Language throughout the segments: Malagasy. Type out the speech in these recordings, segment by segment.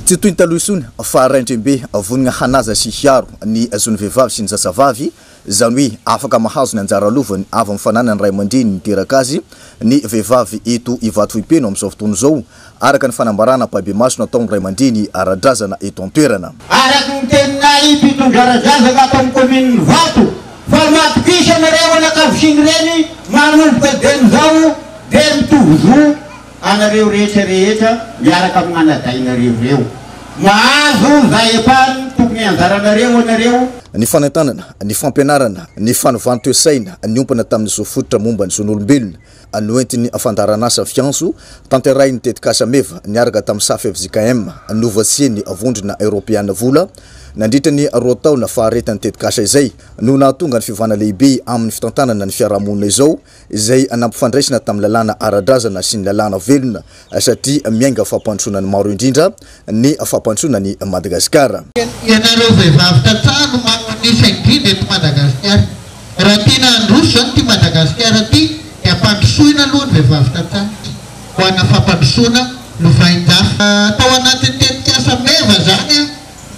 Tsy toy ny taloha intsony fa Raindrembe vonona hanaja sy hiaro ny zon'ny vehivavy sy ny zazavavy, izany hoe afaka mahazo ny anjara lovany avy amin'ny fananan'ny ray aman-dreny niteraka azy ny vehivavy eto Ivato Vohipeno amin'izao fotoana izao, araka ny fanambarana ampahibemaso nataon'ny ray aman-dreny ara-drazana eto an-toerana. Araka ny teninay mpitondra ara-drazana ato amin'ny kaominin'i Ivato fa matokisa anareo anakavosiny ireny manomboka dieny izao dia mitovy zo anareo rehetra rehetra miaraka amin'ny anadahinareo ireo. Mahazo izay epargne tokony anjaranareo anareo. Ny fanentanana, ny fampianarana, ny fanovana toe-tsaina niompana tamin'ny zo fototra momba ny zon'olombelona noentin'ny fandaharanasa Fiantso tanterahin'ny tetikasa Meva niaraka tamin'ny Saf fjkm novatsian'ny Vondrona Eoropeana vola nandritra ny roa taona faharetan'ny tetikasa izay no nahatonga ny fiovana lehibe amin'ny fitantanana ny fiarahamonina izao izay nampifandraisina tamin'ny lalàna ara-drazana sy ny lalàna velona satria miainga fampandrosoana ny maro indrindra ny fampandrosoana an'i Madagasikara. Ianareo vehivavy tantsaha no manonisa indrindra eto Madagasikara. Raha tiana handroso izany ity Madagasikara ity dia ampandrosoina aloha ny vehivavy tantsaha ho ana fampandrosoana lovain-jafy. Tao anatin'ny tetikasa Meva izany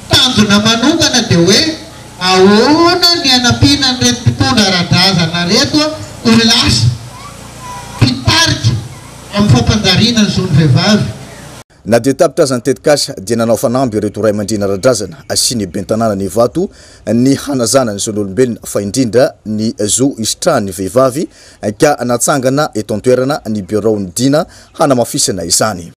tanjona manokana dia hoe Ahoana ny hanampiana an'ireto mpitondra ara-drazana ireto ho lasa mpitarika amin'ny fampanjariana ny zon'ny vehivavy? Na dia tapitra aza ny tetikasa dia nanao fanamby ireto ray aman-dreny ara-drazana sy ny ben'ny tanànan'i Ivato ny hanazana ny zon'olombelona fa indrindra ny zo hisitrahan'ny vehivavy ka natsangana eto an-toerana ny biraon'ny Dina hanamafisana izany.